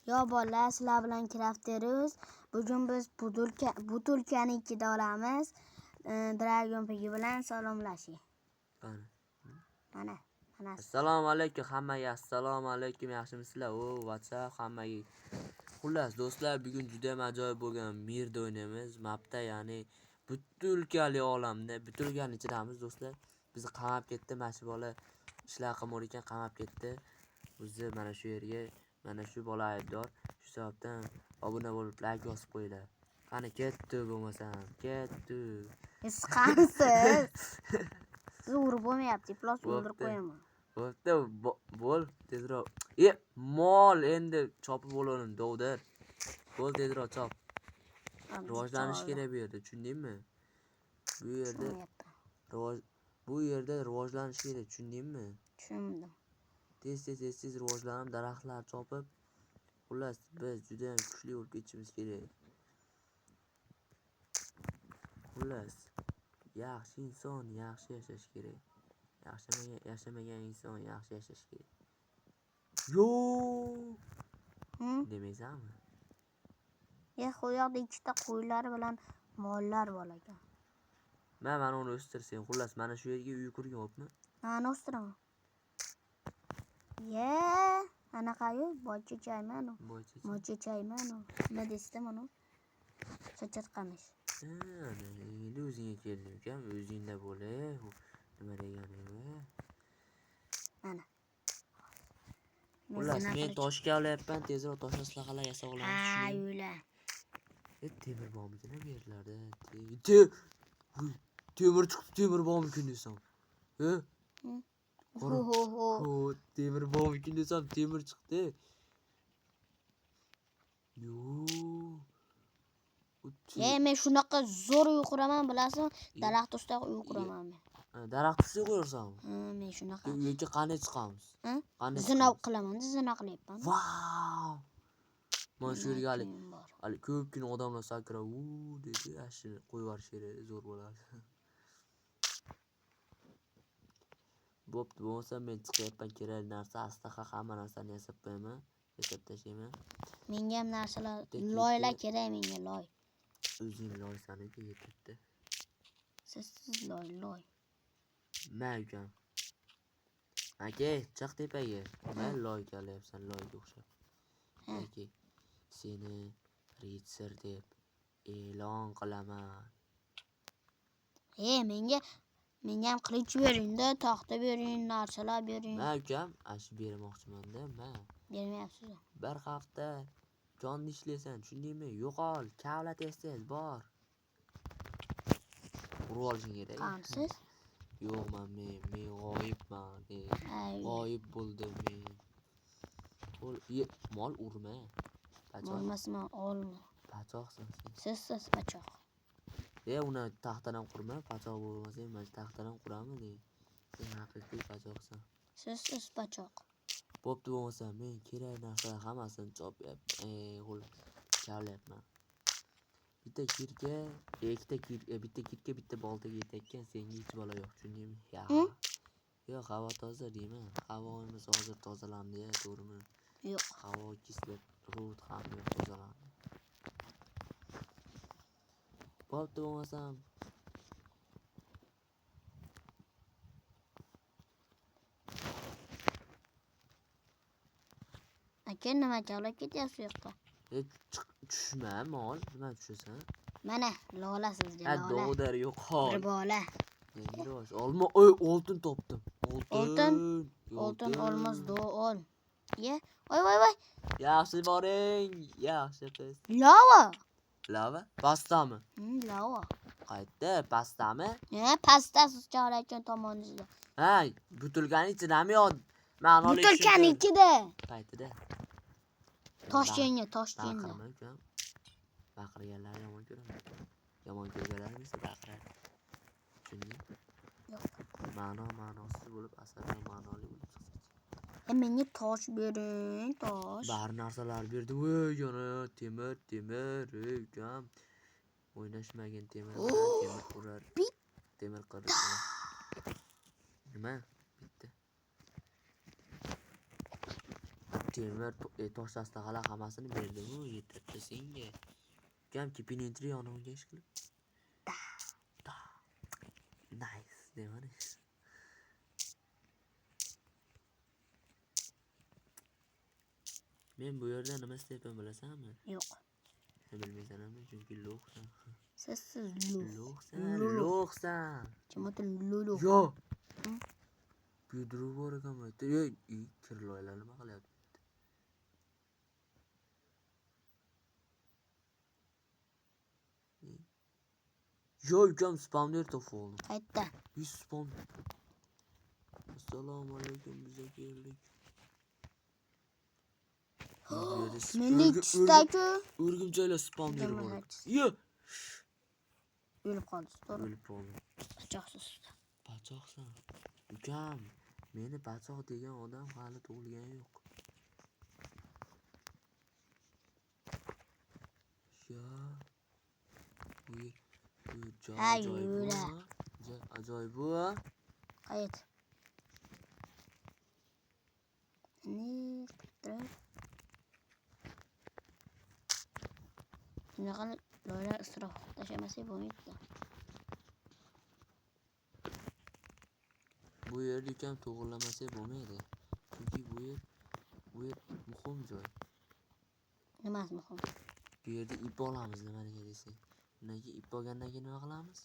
Yo bolalar, sizlar bilan Crafteruz. Bugun biz butulkani ikkida olamiz. Dragon Piggy bilan salomlashing. Qani. Mana, mana. Assalomu alaykum hammaga. Assalomu alaykum. Yaxshimisizlar? O, WhatsApp hammaga. Xullas do'stlar, bugun juda ham ajoyib bo'lgan Mirda o'ynaymiz. Mapda, ya'ni butulkali olamda, butulkani ichidamiz do'stlar. Bizni qamab ketdi, mana shu bola ishlar qilmar ekan, qamab ketdi. Bizni mana shu yerga, mana shu bola aybdor. Shu sababdan obuna bo'lib, like bosib qo'yinglar. Qani ketdi bo'lmasam, ketdi. Siz. Siz urib bo'lmayapti, iflos o'ldirib qo'yaman. Bo'pti, bo'l tezroq. Mol endi chopib bo'larim, dovdir. Bo'l tezroq chop. Rivojlanish kerak bu yerda, tushundingmi? Bu yerda bu yerda rivojlanish kerak, tushundingmi? Tushundim. Tez-tez rivojlanib, daraxtlar chopib, xullas biz juda ham kuchli bo'lib ketishimiz kerak. Xullas, yaxshi inson yaxshi yashash kerak. Yashamagan inson yaxshi yashash kerak. Yo'q. Demaysanmi? U yoqda ikkita qo'ylar bilan mollar bor ekan. Mana uni o'stirsang, xullas mana shu yerga uy qurgin, o'pmi? Mana o'stiraman. Anaqa-yu, boychechayman u. Moychechayman u. Nima deysizda uni? Sochirqamish. Endi o'zingga keldi ukam, o'zingda bo'l. Nima degani bu? Mana. Xullas, men toshga olyapman, tezroq tosh aslahalar yasab olamiz. Ha, yo'la. Temir bormikin bu yerlarda? Temir chiqib, temir bormikin desam. Temir bormikin desam, temir chiqdi. Yo'q. Men shunaqa zo'r uy quraman, bilasizmi? Daraxt ustida uy quraman men. Daraxt ustida qo'yarsanmi? Ha, men shunaqa. Uyga qanday chiqamiz? Zina qilaman, zina qilyapman. Vau! Mana shu yerga hali ko'pgina odamlar sakrab, u dedi, shuni qo'yib yuborish kerak, zo'r bo'ladi. Bo'pti, bo'lmasa men chiqyapman, kerakli narsa, aslaha hamma narsani yasab qo'yaman, yasab tashlayman. Menga ham narsalar, loylar kerak menga, loy. O'zing loysan uka, yetibdi. Siz loy, loy. Ma ukam. Aka, chiq tepaga. Nima loy kalayapsan, loyga o'xshab. Aka, seni ritsar deb e'lon qilaman. Menga ham qilich bering-da, taxta bering, narsalar bering. Ma ukam, shu bermoqchiman-da, ma. Bermayapsiz. Bir hafta jonni ishlaysan, tushundingmi? Yo'qol, kavla tez-tez bor. Urib olishing kerak. Qansiz? Yo'qman men g'oyibman. G'oyib bo'ldim men. Mol urma. Olmasman, olma. Pachoqsan sen. Siz pachoq. Uni taxtadan qurma, pachoq bo'lmasa, mana taxtadan quramiz. Sen haqiqiy pachoqsan. Siz pachoq. Bo'pti, bo'lmasa men kerak narsalar hammasini chopyapman. Xullas, kavlayapman. Bitta kirka, ikkita kirka, bitta kirka, bitta boltaga yetakkan, senga hech balo yo'q, tushundingmi? Yo'q, havo toza deyman. Havoimiz hozir tozalandi, to'g'rimi? Yo'q. Havo kislorod ham yo'q, tozalandi. Bo'pti, bo'lmasam aka, nima kavlab ketyapsiz u yoqqa? Tushma, mol, nima tushasan? Mana, lola sizga, lola. Dovdir, yo'qol. Bir bola. Olma, oltin topdim. Oltin, olmos, ol. Voy, voy, voy. Yaxshi boring, yaxshi qiz. Lava. Lava? Pastami? Lava. Qayerda? Pastami? Pastda siz chorayotgan tomoningizda. Ha, butulkani ichidami yo? Ma'noli butulkani ichida. Qayerda? Toshkentga, Toshkentda. Baqirma ukam. Baqirganlar yomon ko'raman. Yomon ko'rganlar esa baqiradi. Tushundingmi? Yo'q. Ma'no ma'nosiz bo'lib, asarlar ma'noli bo'lib chiqsa. Menga tosh bering, tosh. Bari narsalar berdi. Voy, yana temir, ukam. O'ynashmagin temir bilan, temir urar. Temir qirir. Nima? Bitta. Temir, tosh aslahalar hammasini berdim-u, yetirdi senga. Ukam kepinentri yonimga ish qilib. Da. Nice, demani. Men bu yerda nima istayapman bilasanmi? Yo'q. Sen bilmaysanmi? Chunki lo'qsan. Sizsiz lo'q. Lo'qsan, Lo'q. lo'qsan. Kim lulu. Yo. Buyduruv bor ekan bu yerda. Ey, kirloylar nima qilyapti? Yo, ukam spawner topib oldim. Qayerda? 100 spawn. Assalomu alaykum, biza keldik. Menda ikkita-ku. O'rgimchaklar spawner bor. Yo. O'lib qoldingiz, to'g'ri? O'lib qoldim. Pachoqsiz. Pachoqsan. Ukam, meni pachoq degan odam hali tug'ilgani yo'q. Yo. Bu joy ajoyib bu. Joy ajoyib bu. Qayt. Ne qilib? Bunaqa loylar isrof tashlamasak bo'lmaydi. Bu yerni ukam to'g'irlamasak bo'lmaydi. Chunki bu yer muhim joy. Nimasi muhim? Bu yerda ip olamiz, nima desak. Undan keyin ip olgandan keyin nima qilamiz?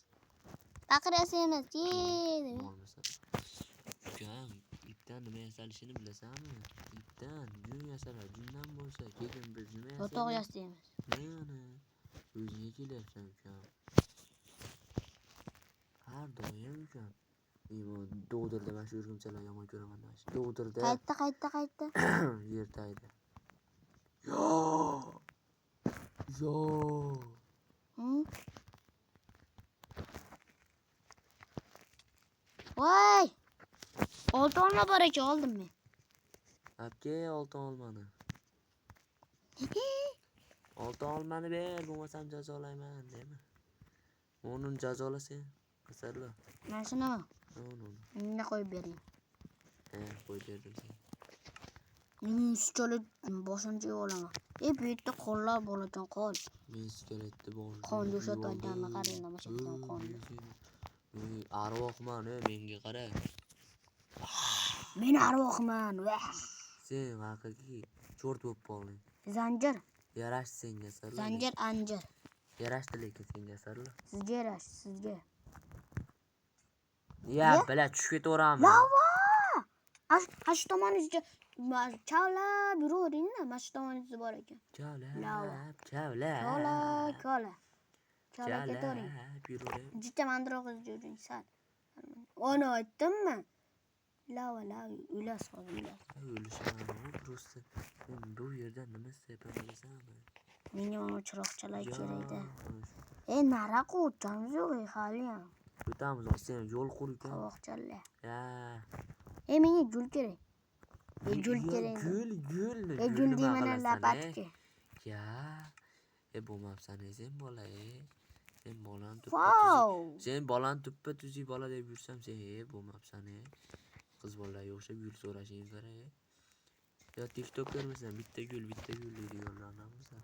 Baqir yasaymiz. Yee. Bo'lmasa. Ukam, ipdan nima yasalishini bilasanmi? Ipdan jun yasaladi. Jundan bo'lsa, keyin biz nima yasaymiz? Yotoq yasaymiz. Mana o'zingga kelyapsan ukam. Har doim ukam. Dovdirda mana shu o'rgimchalar yomon ko'raman mana shu. Dovdirda. Qayerda? Yer tagida. Yo! Yo! Voy! Oltin olma bor ekan, oldim men. Aka, oltin olmani. Oltin olmani ber, bo'lmasam jazolayman, deymi? Uni jazola sen. Asarla. Mana shunimi? Uni. Menga qo'yib bering. He, qo'yib berdim senga. Men skelet boshini yeb olaman. Bu yerda qonlar bor ekan, qon. Men skeletni boshini Qon yeb jo'shatganni oldim. qarang, nima shekdan qon. Men arvohman, menga qara. Men arvohman. Sen haqiqiy cho'rt bo'lib qolding. Zanjir. Yarashdi senga sarla. Zanjir anjir. Yarashdi lekin senga sarla. Sizga yarashdi, sizga. Ya, bila tushib ketaveramiz. Lava! Shu tomoningizga chavlab yuravering-da, mana shu tomoningizda bor ekan. Chavlab, chavlab. Kola. Chavlab ketavering. Yuravering. Juda mandiroq yuring sal. Uni aytdimmi? Lava, lava, o'lasiz hozir, o'lasiz. O'lishman, просто men bu yerdan nima istayapman bilasanmi? Menga mana chiroqchalar kerak-da. Nariroq o'tamiz yo'q, hali ham. O'tamiz, sen yo'l qur uka. Qovoqchalar. Ya. Menga gul kerak. Gul kerak. Gul, gul. Gul deyman, lapatka. Ya. Bo'lmabsan sen bola, Sen bolam tuppa tuzuk. Sen bolam tuppa tuzuk bola deb yursam sen bo'lmabsan. Qiz bolalarga o'xshab gul so'rashing qara. Yo TikTokermisan? Bitta gul, bitta gul deydiganlardanmisan?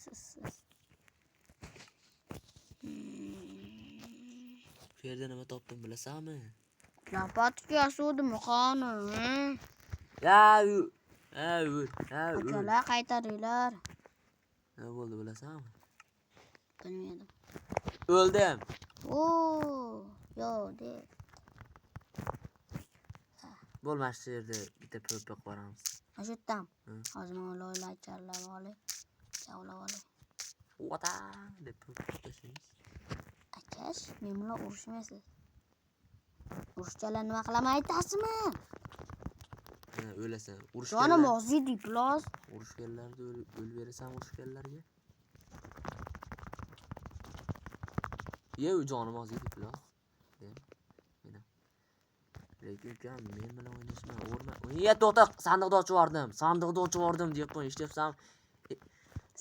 Siz. Bu yerda nima topdim bilasanmi? Lapatka yasavdim qani. Ya, o'l. Akalar qaytaringlar. Nima bo'ldi bilasanmi? Bilmadim. O'ldim. Yo, de. Bo'l, mana shu yerda bitta PvP qilib boramiz. Mana shu yerdami? Hozir mana loylar charlab olay. Kavlab olay. Vata deb PvP tashlaymiz. Akash, men bilan urushmaysiz. Urushchalar nima qilaman aytasizmi? Ha, o'lasan. Urushganlar. Jonim og'ziydi, iflos. Urushganlarni o'lib berasan urushganlarga. Ye, jonim og'ziydi, iflos. Meni. Lekin ukam, men bilan o'ynashma, o'rma. Ya, to'xta, sandiqni ochib yubordim. Sandiqni ochib yubordim deyapman, eshityapsan?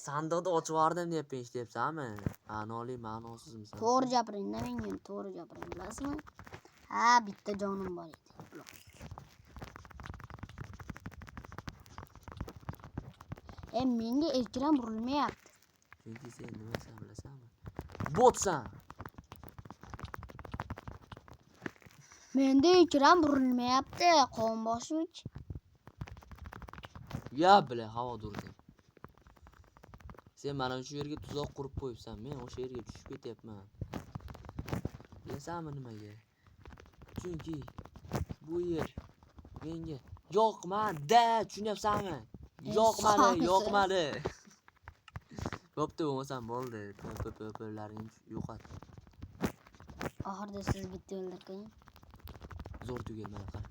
Sandiqni ochib yubordim deyapman, eshityapsanmi? Ma'noli, ma'nosizmisan? To'g'ri gapiring-da menga, to'g'ri gapiring, bilasizmi? Ha, bitta jonim bor edi. Menga ekran burilmayapti. Chunki sen nimasan bilasanmi? Botsan. Menda ekran burilmayapti, qovun bosuvchi. Ya bila, havoda urdim. Sen mana shu yerga tuzoq qurib qo'yibsan. Men o'sha yerga tushib ketyapman. Bilasanmi nimaga? Chunki bu yer menga yoqmadi, tushunyapsanmi? Yoqmadi, yoqmadi. Bo'pti, bo'lmasam bo'ldi. PPPlaringni yo'qot. Oxirida siz bitta o'ldirib qo'ying. Zo'r tugadi mana qara.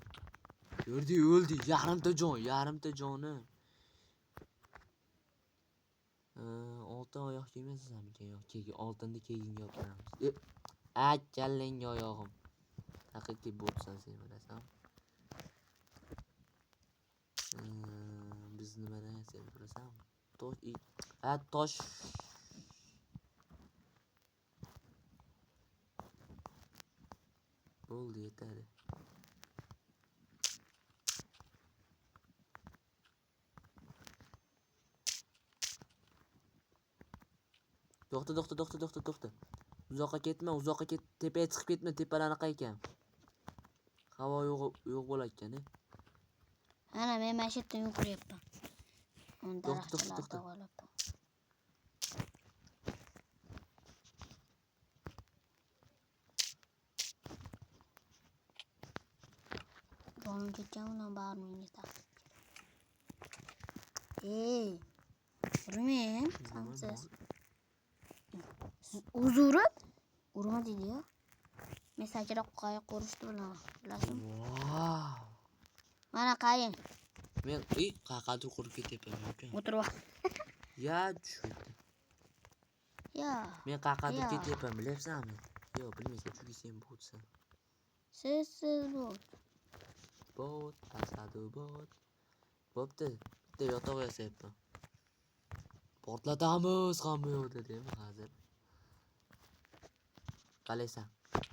Ko'rdi, o'ldi. Yarimta jon, yarimta joni. Oltin oyoq kiymaysanmikan? Yo'q, keyin oltinni keyinga olib qo'yamiz. A, kallangga oyog'im. Haqiqiy botsan sen, bilasan. Biz nimadan sen bilasanmi? Tosh, tosh. Bo'ldi, yetadi. To'xta, to'xta, to'xta, to'xta, to'xta. Uzoqqa ketma, uzoqqa ket, tepaga chiqib ketma, tepalar anaqa ekan. Havo yo'q bo'lar ekan, Ana men mana shu yerdan yuguryapman. To'xta, to'xta, to'xta. Jonim ketgan bilan baribir menga taqdir. Ey, urmang, samsiz. Siz o'zi urib, urma deydi-ya. Men sakrab qayiq urishdi bilan, bilasizmi? Wow. Mana qayin. Men qayerqadir qurib ketyapman mumkin. O'tirib. Ya tushdi. Ya. Men qayerqadir ketyapman, bilyapsanmi? Yo'q, bilmaysan, chunki sen botsan. Siz bot. Bot, asadu bot. Bo'pti, bitta yotoq yasayapman. Portlatamiz hamma yoqda deymi hozir. Qalaysan?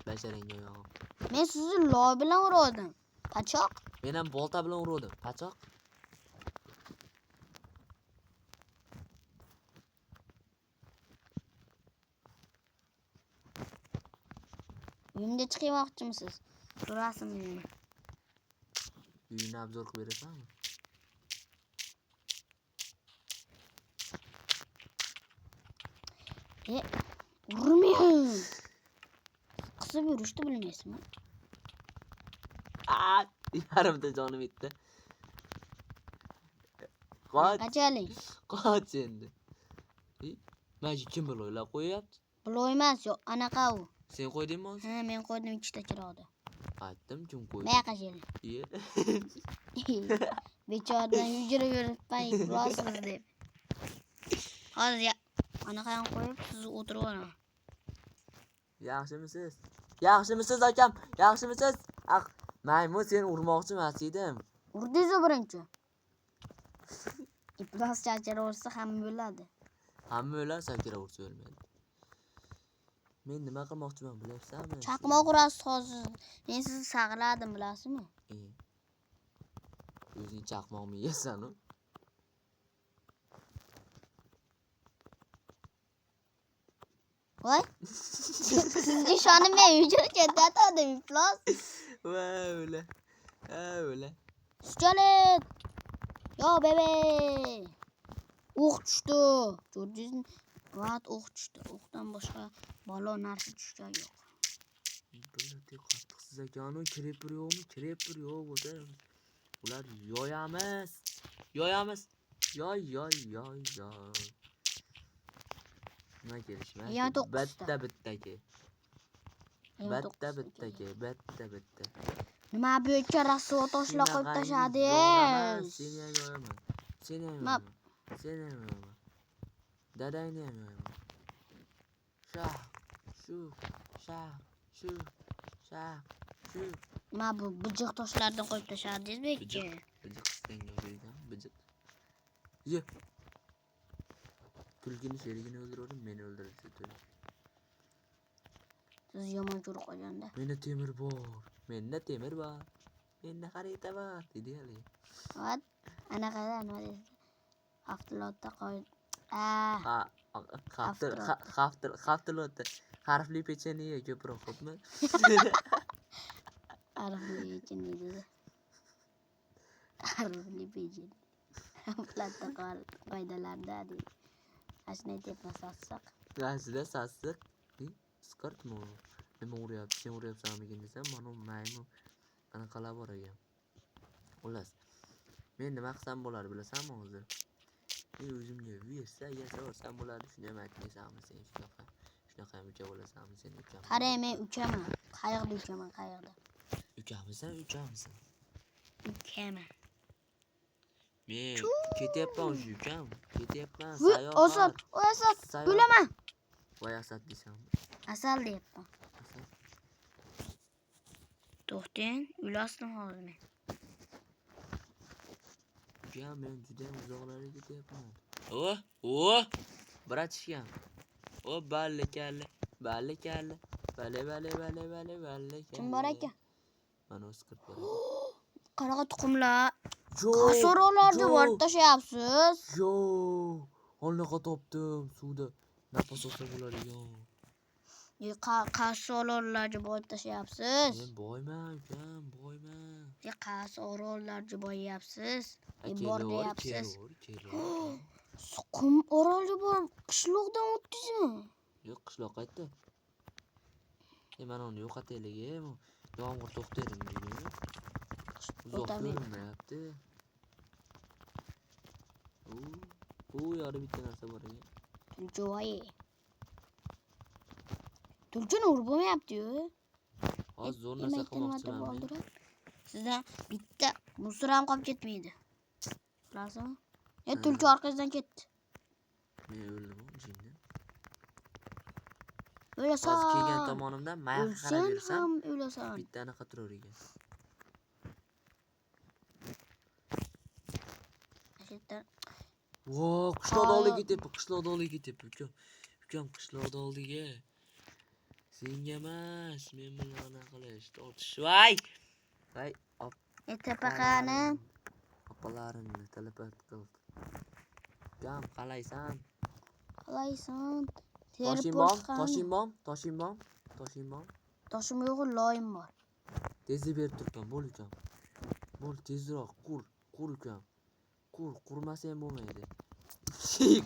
Basharangga oyog'im. Men sizni loy bilan urdim. Pachoq. Men ham bolta bilan urdim. Pachoq. Uyimga chiqmoqchimisiz? Turasizmi uyimga? Uyini obzor qilib berasanmi? Urmang. Qisib yurishni bilmaysizmi? Yarimta jonim yetdi. Qoch. Qachalik? Qoch endi. Mana shu kim bloylar qo'yapti? Bloy emas, yo'q, anaqa u. Sen qo'ydingmi hozir? Ha, men qo'ydim ikkita chiroqni. Aytdim, kim qo'ydi? Bu yoqqa keling. Bechoradan yugurib yuribman, iflossiz deb. Hozir anaqa ham qo'yib, sizni o'tirib olaman. Yaxshimisiz? Yaxshimisiz akam? Yaxshimisiz? Ah, maymun seni urmoqchi emas edim. Urdingiz-ku birinchi. Iflos chachira ursa hamma o'ladi. Hamma o'lar, sakira ursa o'lmaydi. Men nima qilmoqchiman bilyapsanmi? Chaqmoq urasiz hozir. Men sizni saqladim, bilasizmi? O'zing chaqmoqni yeysan-u. Voy. Sizga ishonmay yugurib ketadi, iflos. Voy o'la. Ha o'la. Skelet. Yo bebe. O'q tushdi. Ko'rdingizmi? Vat o'q tushdi. O'qdan boshqa balo narsa tushgan yo'q. Bilati qattiqsiz ekan-u, creeper yo'qmi? Creeper yo'q o'ta. Ular yoyamiz. Yoyamiz. Yoy yoy yoy yoy. Nima kelishmas? Bitta bitta ke. Bitta bitta ke, bitta bitta. Nima bu yerga rasvo toshlar qo'yib tashladingiz? Seni ham yoyaman. Seni ham yoyaman. Seni ham yoyaman. Dadangni ham yoyaman. Shah, shu, shah, shu, shah, shu. Nima bu bijiq toshlardan qo'yib tashladingiz bu yerga? Bijiq senga o'xshaydi, bijiq. Ye. Tulkini sherigini o'ldirdim, meni o'ldirdi tulki. Siz yomon ko'rib qolganda. Menda temir bor. Menda temir bor. Menda xarita bor, dedi hali. Vat, anaqada nima deysiz? Haftalotda qo'y. Ha, haftalotda harfli pechenye ye ko'proq, xo'pmi? Harfli pechenye dedi. Harfli pechenye. Haftalotda qoidalarda deydi. Ashuni aytyapman, sassiq. Aslida sassiq. Isqirtmi? Nima uryapti? Sen uryapsanmikin desam, mana maymun anaqalar bor ekan. Xullas, men nima qilsam bo'ladi bilasanmi hozir? Men o'zimga versa yasab olsam bo'ladi. Shuni ham aytmaysanmi sen shunaqa? Shunaqa ham uka bo'lasanmi sen ukam? Qarang, men ukaman. Qayoqda ukaman, qayoqda? Ukamisan, ukamisan? Ukaman. Men ketyapman o'sha ukam. Ketyapman. Sayohat. Asad, Asad, o'laman. Voy Asad deysanmi? Asal deyapman. Asal. To'xtang, o'lasizmi hozir men? Ukam, men juda ham uzoqlarga ketyapman. O, o! Bratishkam. O, balle kalla, balle kalla, bale bale bale bale balle kalla. Kim bor ekan? Mana o'sqirt bor ekan. Qanaqa tuxumlar? Qasorlarni borib tashlayapsiz. Yo, anaqa topdim suvda. Nafas olsa bo'ladigan. Qasorlarni borib tashlayapsiz. Men boyman, ukam, boyman. Qasorlarni boyapsiz. Bor deyapsiz. Kelor. Qum orolga borib qishloqdan o'tdingizmi? Yo'q, qishloq qayerda? Mana uni yo'qotaylik, yomg'ir to'xtaydi bugun. Uzoq ko'rinmayapti. U yoqda bitta narsa bor ekan. Tulki voy. Tulkini urib bo'lmayapti-yu. Hozir zo'r narsa qilmoqchiman men. Sizdan bitta musor ham qolib ketmaydi. Bilasizmi? Tulki orqangizdan ketdi. Men o'ldim, jinni. O'lasan. Hozir kelgan tomonimdan mayoqqa qarab yursam, o'lasan. Bitta anaqa turar ekan. Vo, qishloqda oldiga ketyapti, qishloqda oldiga ketyapti, ukam. Ukam qishloqda oldiga. Senga emas, men bilan anaqa qilish, tortish. Voy! Voy, Tepaqani. Opalarimni talapat qildi. Ukam, qalaysan? Qalaysan? Toshing bormi? Toshing bormi? Toshing bormi? Toshing bormi? Toshim yo'q, loyim bor. Tezlik berib turibman, bo'l ukam. Bo'l, tezroq qur, qur ukam. Qur, qurmasa ham bo'lmaydi.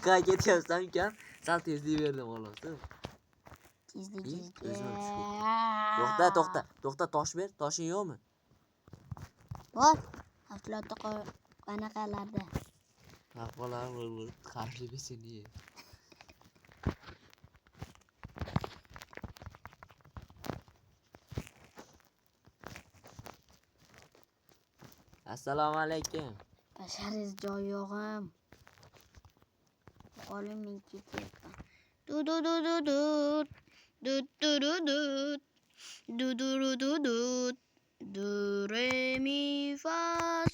Qayerga ketyapsan ukam? Sal tezlik berdim xolos. Tezlik. O'zim tushib ketdim. To'xta, to'xta, to'xta, tosh ber. Toshing yo'qmi? Bor. Haftalotda qanaqalarda. Haftalar harfli pechenye. Assalomu alaykum. Basharingiz joy yo'g'im. Qoling, men ketyapman. Du du du du du. Du du du du. Du du du du du. Do re mi fa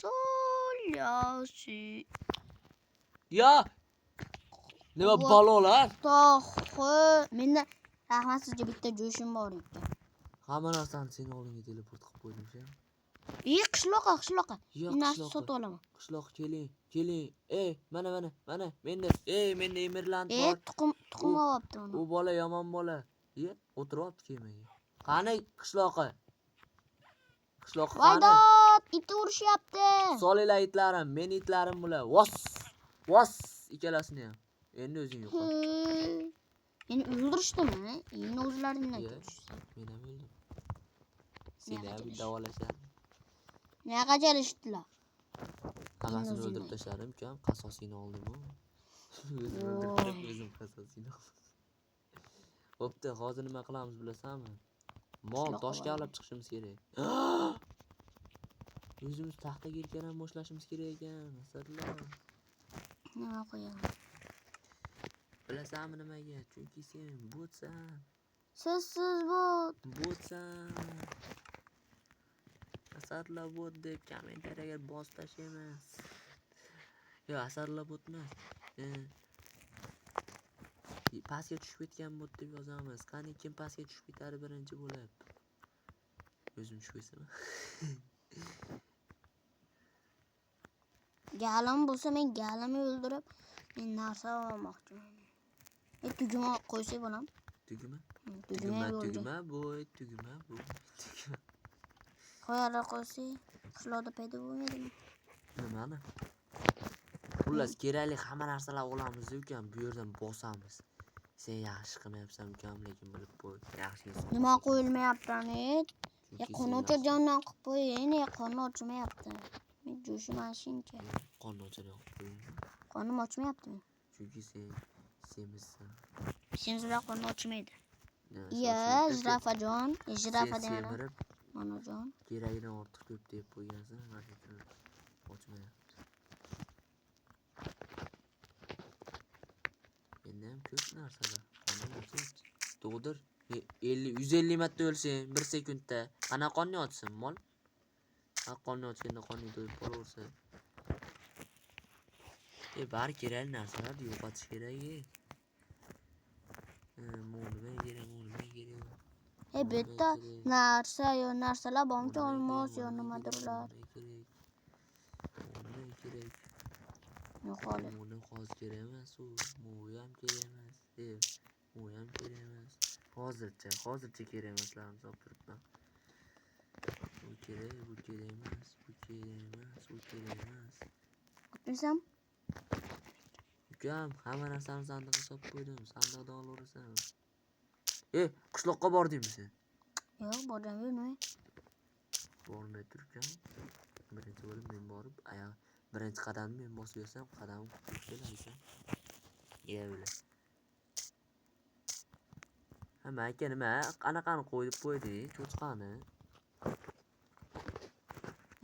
sol la si. Ya! Nima balolar? To'xi, menda rahmat sizga bitta jo'shim bor ekan. Hamma narsani seni oldingga teleport qilib qo'ydim sen. Qishloqqa, qishloqqa. Narsa sotib olaman. Qishloq keling, keling. Mana, mana, mana. Menda, menda Emirland bor. Tuxum olyapti uni. U bola yomon bola. O'tiryapti kemaga. Qani qishloqqa? Qishloqqa qani? Voydod, it urishyapti. Solinglar itlarim, men itlarim bular. Vos! Vos! Ikkalasini ham. Endi o'zing yo'qot. Meni o'ldirishdimi? Endi o'zlaringdan ketishsin. Men ham o'ldim. Seni ham davolashadi. Nega jalishdilar? Hammasini o'ldirib tashladim, ukam, qasosini oldim-ku. O'zim o'ldirib, o'zim qasosini oldim. Bo'pti, hozir nima qilamiz bilasanmi? Mol toshga olib chiqishimiz kerak. O'zimiz taxta kelkan ham boshlashimiz kerak ekan, asadlar. Nima qo'yaman? Bilasanmi nimaga? Chunki sen botsan. Sizsiz bot. Botsan. Asadlar bot deb kommentariyaga bosib tashlaymiz. Yo'q, asadlar bot emas. Pastga tushib ketgan bot deb yozamiz. Qani kim pastga tushib ketadi birinchi bo'lib? O'zim tushib ketsam. Galim bo'lsa men galimni o'ldirib, men narsa olmoqchiman. Tugma qo'ysak bo'lam. Tugma? Tugma, tugma bo'y, tugma bo'y. Tugma. Qo'yarlar qo'ysak, qishloqda paydo bo'lmaydimi? Nimani? Xullas, kerakli hamma narsalar olamiz ukam, bu yerdan bosamiz. Sen yaxshi qilmayapsan ukam, lekin bilib qo'y. Yaxshi inson. Nima qo'yilmayapti, Ya qon o'chirgandan qilib qo'ying, qonni ochmayapti. Men jo'shim shuncha. Qonni ochadigan qilib qo'ying. Qonim ochmayapti. Chunki sen semizsan. Semizlar qonni ochmaydi. Ya, jirafajon, jirafa deyman. Semirib, Manajon. Keragidan ortiq ko'p deb qo'ygansan, mana shu uchun ochmayapti. Endi ham ko'p narsalar. Qonim ochyapti. To'g'dir. 50, 150 marta o'lsang 1 sekundda qanaqa qonni ochsin mol? Ha, qonni ochganda qoning to'yib qolaversa. Bari kerakli narsalarni yo'qotish kerak. Nima kerak, nima kerak? Bu yerda narsa yo narsalar bormi, olmos yo nimadirlar. Nima kerak? Yo'q holi. Buni hozir kerak emas u. Bu ham kerak emas. Bu ham kerak emas. Hozircha kerak emaslarni solib turibman. Bu kerak, bu kerak emas, bu kerak emas, u kerak emas. O'tmasam? Ukam, hamma narsani sandiqqa solib qo'ydim. Sandiqdan olaverasan. Qishloqqa bordingmi sen? Yo'q, borgan yo'qmi? Bormay tur ukam. Birinchi bo'lib men borib, oyoq birinchi qadamni men bosib bersam, qadamim qutulib kelar ekan. O'la. Ha, aka nima? Qanaqani qo'yib qo'yding, cho'chqani?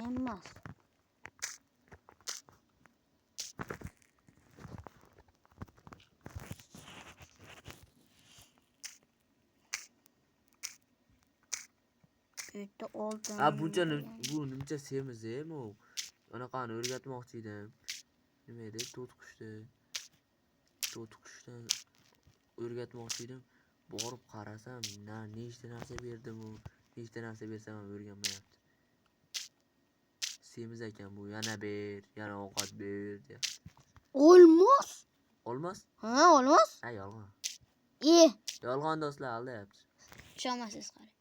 Emas. Bitta oltin. Ha, buncha bu nimcha semiz u. Anaqani o'rgatmoqchi edim. Nima edi? To'tiqushni. To'tiqushdan o'rgatmoqchi edim. Borib qarasam, nechta narsa berdim u. Nechta narsa bersam ham o'rganmayapti. Semiz ekan bu. Yana ber, yana ovqat ber deyapti. Olmos. Olmos? Ha, olmos. Ha, yolg'on. Yolg'on do'stlar, aldayapti. Ishonmaysiz qarang.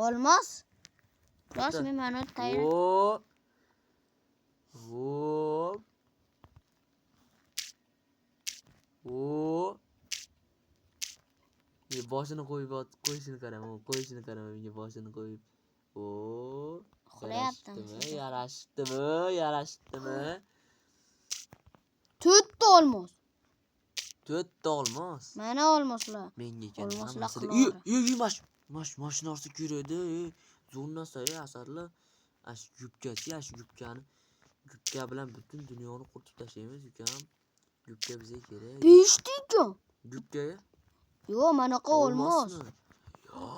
Olmos. Rost men mana tayyor. Hop. Hop. Boshini qo'yib qo'yishini qarang, qo'yishini qarang, menga boshini qo'yib. Uxlayaptimi? Yarashdimi? Yarashdimi? 4 ta olmos. 4 ta olmos. Mana olmoslar. Menga ekan. Olmoslar. Mash narsa kerak-da, zo'r narsa, asarlar. Ash yubkachi, ash yubkani yubka bilan butun dunyoni quritib tashlaymiz, ukam. Yubka bizga kerak. 5 ta ekan. Yubka? Yo'q, manaqa olmos.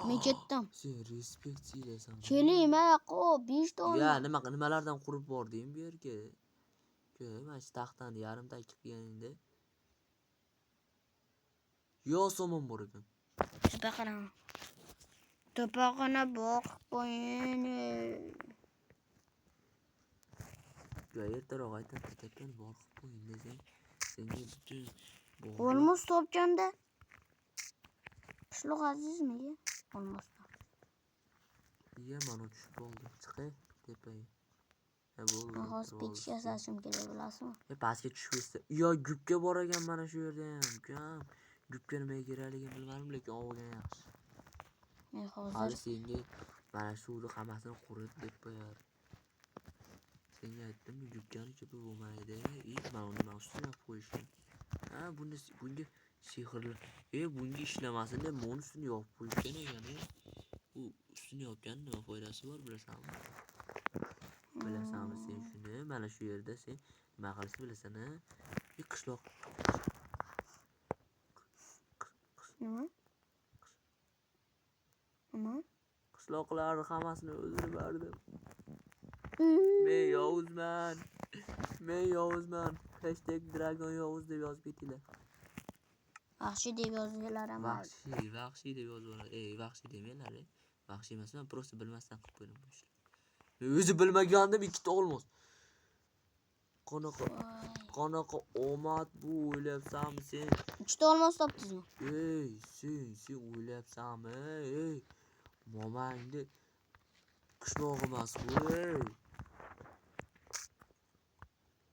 Men ketdim. Sen respekt siylasan. Keling, manaqa 5 ta olmos. Ya, nimalardan qurib bording bu yerga? Mana shu taxtani yarim takib qilganingda. Yo, somon bor ekan. Tepa qarang. Tepaqana boqib qo'ying. Ya, ertaroq aytaman, tepani boqib qo'ying desang, senga butun olmos topganda. Qishloq azizmi? Olmosdan. Ya, mana tushib qoldi. Chiqay tepaga. Ha, bo'ldi. Hozir pekish yasashim kerak, bilasizmi? Pastga tushib ketsa. Yo, gupka bor ekan mana shu yerda ham, ukam. Gupka nimaga kerakligini bilmadim, lekin olgan yaxshi. Men hozir hali senga mana shu hammasini qurit deb qo'yar. Senga aytdimmi, gupkani cho'pi bo'lmaydi. Mana uni mana ustuna qo'yishgan. Ha, buni bunga sehrli. Bunga ishlamasin deb mana ustini yopib qo'yishgan ekan. U ustini yopgan nima foydasi bor bilasanmi? Bilasanmi sen shuni? Mana shu yerda sen nima qilishni bilasan, ha? Qishloq. Nima? Nima? Qishloqlarni hammasini o'ldirib yubordim. Men yovuzman. Men yovuzman. #Dragon yovuz deb yozib ketinglar. Vahshiy deb yozinglar ham. Vahshiy, vahshiy deb yozinglar. Vahshiy demanglar. Vahshiy emasman, prosta bilmasdan qilib qo'ydim bu ishni. Men o'zi bilmagandim, 2 ta olmos. Qanaqa qanaqa omad bu o'ylayapsanmi sen? 3 ta olmos topdingizmi? Ey, sen o'ylayapsanmi? Ey, momangni qishlog'i emas bu, ey.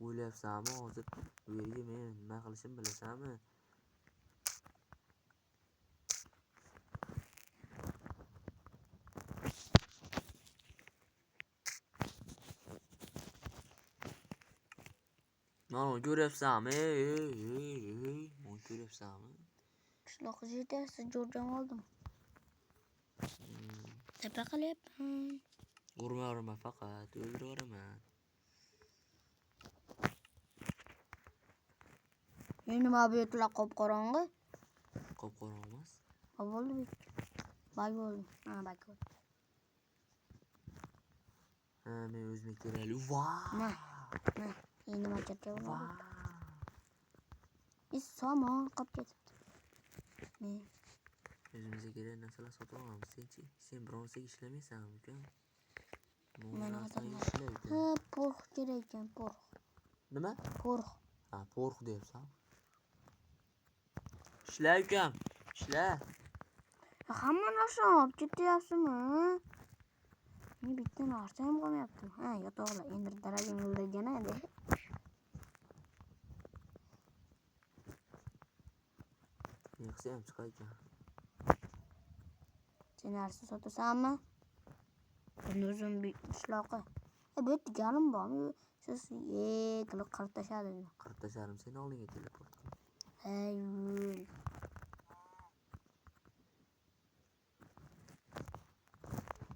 O'ylayapsanmi hozir bu yerga men nima qilishimni bilasanmi? Mana ko'ryapsanmi? Ey, ey, ey, mana ko'ryapsanmi? Qishloqqa yetyapsiz, jo'rjam oldim. Tepa qilyapman. Urma, urma faqat, o'ldirib yuboraman. Nima bu yerlar qop-qorong'i? Qop-qorong'i emas. Nima bo'ldi bu? Bag bo'ldi. Ha, bag bo'ldi. Ha, men o'zimga kerakli. Vau! Na. Na. Endi nima charchab Biz somon qolib ketibdi. Men o'zimizga kerak narsalar sotib olamiz. Senchi, sen biron narsaga ishlamaysanmi ukam? Mana Ishla ukam. Ha, porx kerak ekan, porx. Nima? Porx. Ha, porx deyapsan. Ishla ukam, ishla. Hamma narsani olib ketyapsizmi? Men bitta narsa ham qolmayapti. Ha, yotoqlar endi daragim o'ldirgan edi. Yaxshi ham chiqar ekan. Sen narsa sotasanmi? Buni o'zim qishloqi. Bu yerda galim bormi? Siz qilib qirib tashladi. Qirib tashlarim seni oldinga teleport qilib. Hey, yo'l.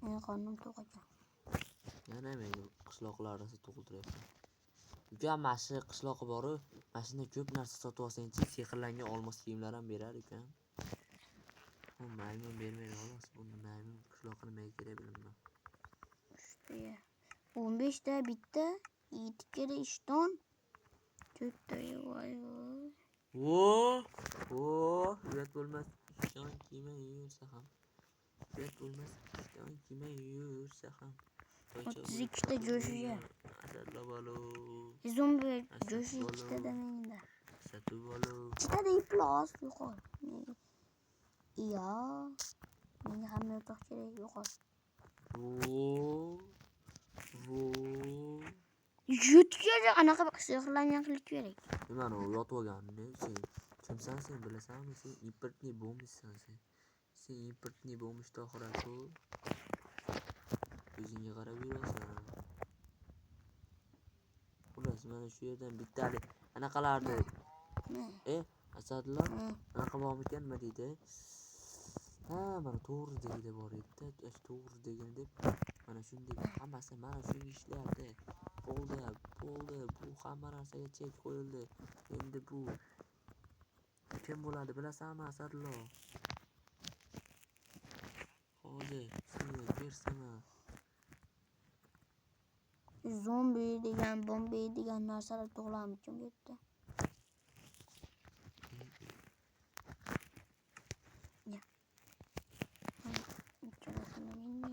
Meni qornim to'q ekan. Yana menga qishloqlar narsa to'ldiryapsan. Ukam, mana shu qishloqi bor-u, mana shunda ko'p narsa sotib olsangchi, sehrlangan olmos kiyimlar ham berar ekan. Bu maymun bermaydi xolos. Buni maymun qishloqi nimaga kerak bilmayman. Uchta, 15 ta bitta, 7 kere ishton, 4 ta voy voy. Vo, vo, uyat bo'lmas. Ishton kiymay yursa ham. Uyat bo'lmas. Ishton kiymay yursa ham. 32 ta jo'shiga. Asadlo balo. Zombi Asad jo'shi balo. 2 tada menda. Satu balo. 2 tada iflos yo'qol. Iya. Menga hamma yotoq kerak, yo'qol. Vo, vo. Yutgacha anaqa sehrlangan qilich kerak. Nimani u yotib olganini sen kimsan sen bilasanmi? Sen importniy bomishsan sen. Sen importniy bomиш Tohir aka. O'zingga qarab yurasan. Xullas, mana shu yerdan bittali anaqalarni Asadullo anaqa bormikan nima deydi? Ha, mana to'g'ridagida bor edi-da. Shu to'g'ridagini deb mana shunday hammasi mana shunga ishlardi. Bo'ldi, bo'ldi. Bu hamma narsaga chek qo'yildi. Endi bu kim bo'ladi bilasanmi Asadullo? Hozir senga ko'rsataman. Zombi degan, bombi degan narsalar tug'ilarmikin bu yerda? Ya. Ikkalasini menga.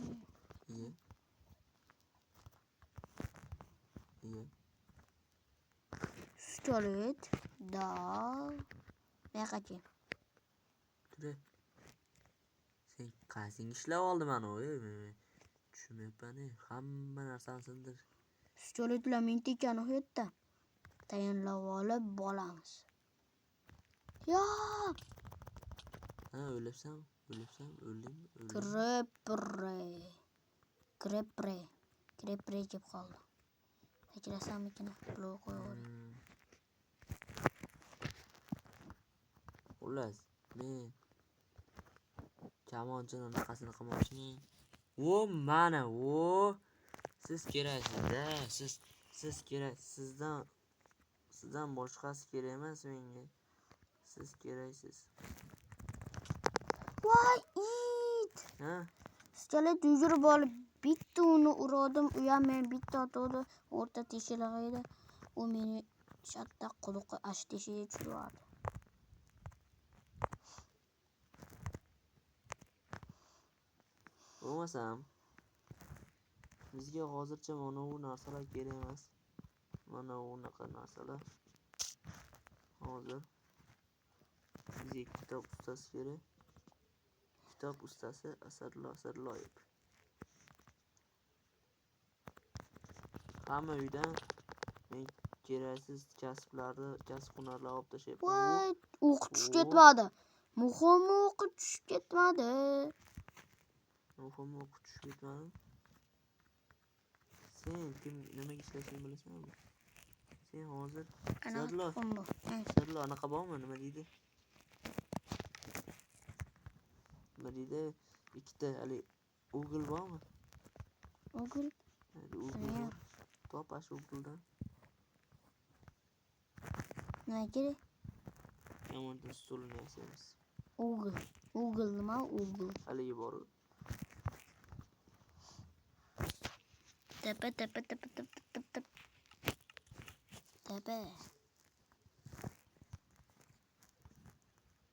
Iye. Iye. Stolet. Da. Buyoqqachi. Tur. Sen qaysinga ishlab oldi mana u, tushunmayapman. Hamma narsani sindir. Stoletlar menda ekan u yerda. Tayinlab olib bolamiz. Yo! Ha, o'libsan, o'libsan, o'ldingmi? O'ldingmi? Krepre. Krepre. Krepre kelib qoldi. Ajrasammikin? Blok qo'yaver. Xullas, men kamonchini anaqasini qilmoqchiman. O, mana, o. Siz keraksiz-da, siz kerak, sizdan boshqasi kerak emas menga. Siz keraksiz. Voy, it! Ha? Skelet yugurib olib bitta uni urdim, u ham meni bitta otdi, o'rta teshig'i edi. U meni shatta quduqqa ash teshiga tushirib yubordi. Bo'lmasam bizga hozircha mana bu narsalar kerak emas. Mana unaqa narsalar. Hozir bizga kitob ustasi kerak. Kitob ustasi Asadullo Asadulloyev. Hamma uydan men keraksiz kasblarni, kasb hunarlarni olib tashlayapman. Voy, o'q tushib ketmadi. Muhimi o'qi tushib ketmadi. Muhimi o'qi tushib ketmadi. Sen kim, nimaga ishlashingni bilasanmi? Sen hozir Qanaqa Asadullo, tuxum bu? Asadullo anaqa bormi? Nima deydi? Nima deydi? Ikkita hali Google bormi? Google? Hali Google Nima? bor. Top shu Google'dan. Nima kerak? Yomondan stulini yasaymiz. Google. Google nima? Google. Haligi bor. Tepa tepa tepa tepa tepa tepa. Tepa.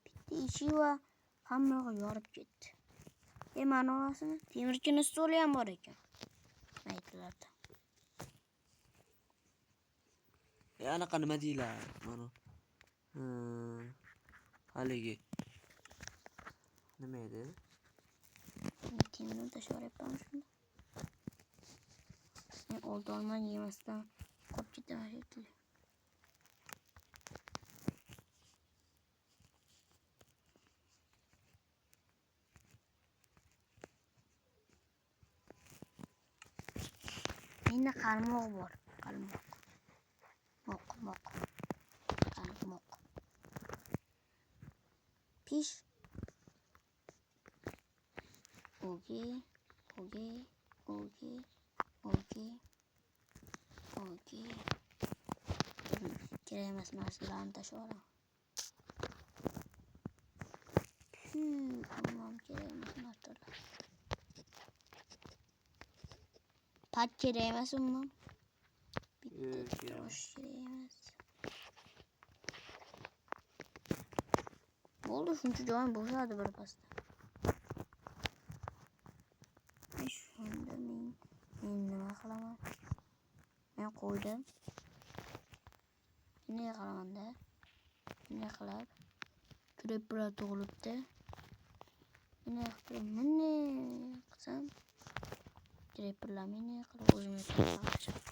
Bitta eshik va hamma yog'i yorib ketdi. Mana orasini temirchini stoli ham bor ekan. Maytlarda. Anaqa nima deyiladi? Mana. Haligi. Nima edi? Temirni tashlab shunda. Men olti olma yemasdan qolib ketaman shekilli. Menda qarmoq bor. Qarmoq. Moq, moq. Qarmoq. Pish. Okey, okey, okey, okey. Okey. Kerak emas narsalarni tashlab yuboraman. Tamam, kerak emas narsalar. Pat kerak emas umuman. Bitta Kerak tosh kerak emas. Bo'ldi, shuncha joyim bo'shadi bir pasda. Shunda men nima qilaman? Men qo'ydim. Bunday qilaman-da. Bunday qilib creeperlar tug'ilibdi. Bunday qilib, bunday qilsam creeperlar bunday qilib o'zimga tug'iladi.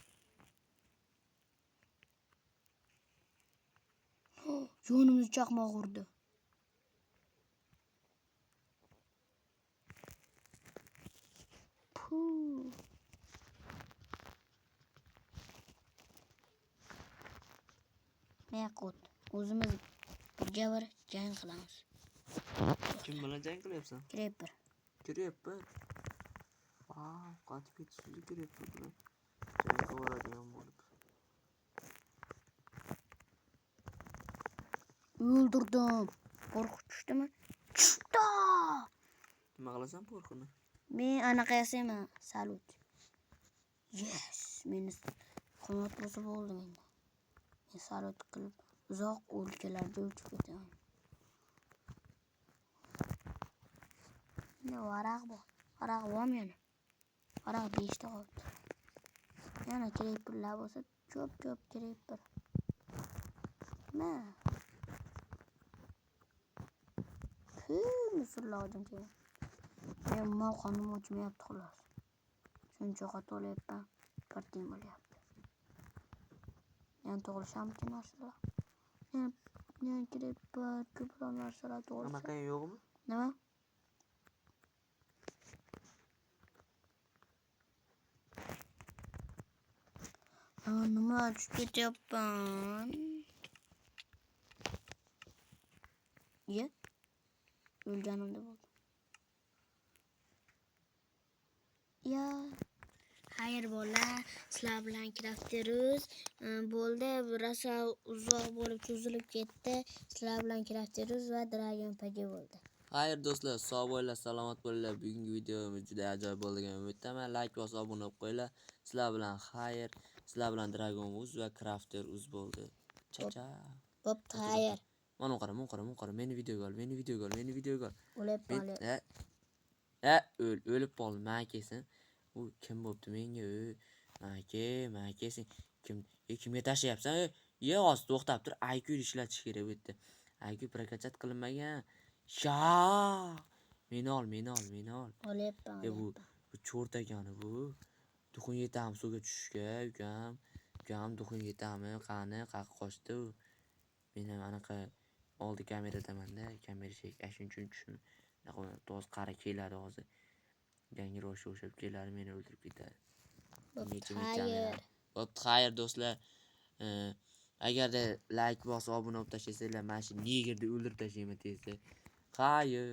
Jonimizni chaqmoq urdi. Puh. Maqut. O'zimiz birga bir jang qilamiz. Kim bilan jang qilyapsan? Creeper. Creeper. Vau, qatib ketishdi Creeper bilan. Jang qilaveradigan bo'lib. O'ldirdim. Qo'rqib tushdimi? Tushdi. Nima qilasan qo'rqini? Men anaqa yasayman, salut. Yes, meni qanot bo'lsa bo'ldi menda. Men salut qilib uzoq o'lkalarga uchib ketaman. Menda varaq bor. Varaq bormi yana? Varaq 5 ta qoldi. Yana creeperlar bo'lsa, ko'p-ko'p creeper. Nima? Musulmonlardan keyin. Men mol qonim o'chmayapti xolos. Shuncha ovqat olyapman, bir tiyin bo'lyapti. Yana tug'ilishamki narsalar. Yana creeper, ko'proq narsalar tug'ilsa. Anaqa yo'qmi? Nima? Nima tushib ketyapman? Ye? O'lganimda bo'ldi. Ya. Xayr bolalar, sizlar bilan Crafteruz bo'ldi. Rosa uzoq bo'lib cho'zilib ketdi. Sizlar bilan Crafteruz va Dragon PG bo'ldi. Xayr do'stlar, sog' bo'linglar, salomat bo'linglar. Bugungi videomiz juda ajoyib bo'ldi degan umiddaman. Like bosib obuna bo'lib qo'yinglar. Sizlar bilan xayr, sizlar bilan Dragon Uz va Crafteruz bo'ldi. Cha-cha. Bo'pti, xayr. Mana qara, mana qara, mana qara. Meni videoga ol, meni videoga ol, meni videoga ol. O'lib qoldi. O'lib qoldim, men kelsin. U kim bo'pti menga? Mana ke, mana kelsin. Kim, kimga tashlayapsan? Ye, hozir to'xtab tur. IQ ishlatish kerak bu yerda. IQ прокачать qilinmagan. Sha! Meni ol, meni ol, meni ol. Olyapman, E bu olyapman. bu cho'rt ekani bu. Дух ing yetami suvga tushishga, ukam? Ukam, дух ing yetami? Qani, qayerqa qochdi u? Men ham anaqa oldi kameradamanda, kamera shuning uchun tushim. Hozir qara keladi hozir. Yangi roshga o'xshab keladi, meni o'ldirib ketadi. Bo'pti, Necha necha xayr. kamera. Bo'pti, xayr do'stlar. Agarda like bosib obuna bo'lib tashlasanglar, mana shu negerni o'ldirib tashlayman tezda. Xayr.